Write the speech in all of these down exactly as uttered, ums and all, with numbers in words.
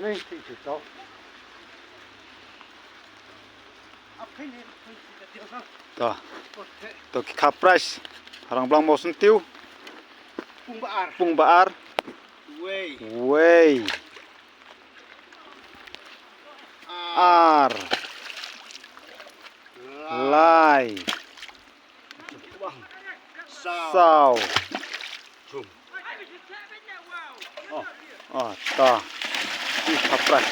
To. To ki kha prize. Rangblang Mawsyntiew. Pung ba ar. Pung ba ar. Wei. Wei. Ar. Ar. Lai. Lai. Saw. Saw. Chum. Oh. Oh, ta. Ih, haprai.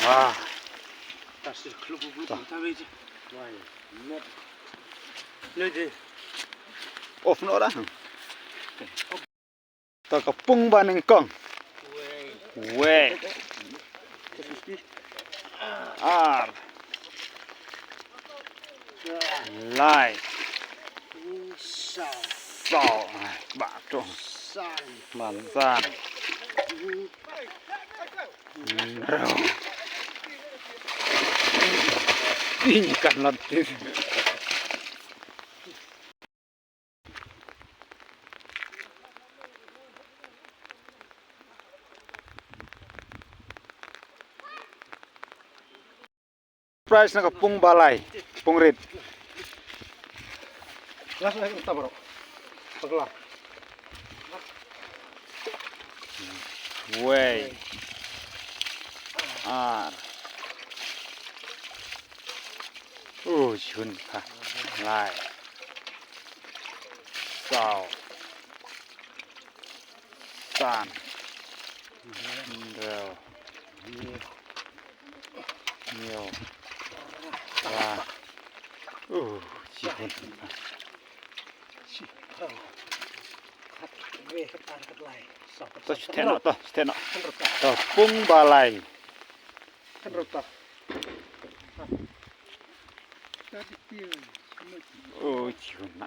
Wah. Ta sir klub bu ta. Ta beji. Wai. Net. Net. Off no dah. Ta ka pung ba nyngkong. Wei. Ar. Lai. Saw. Saw. Ba to. San. Man san. Ro. Ih, kan lat. Prize na ka pung ba lai, pung rit. Last, last, ta bro. Pagla. Wei. Ar. Uh, chun ka. Lai. Saw. San. Hynriew. Hynñiew. Lai. Uh, chun ka. To, shu theh noh, to, shu theh noh. To, pung ba lai. Oh, chun na.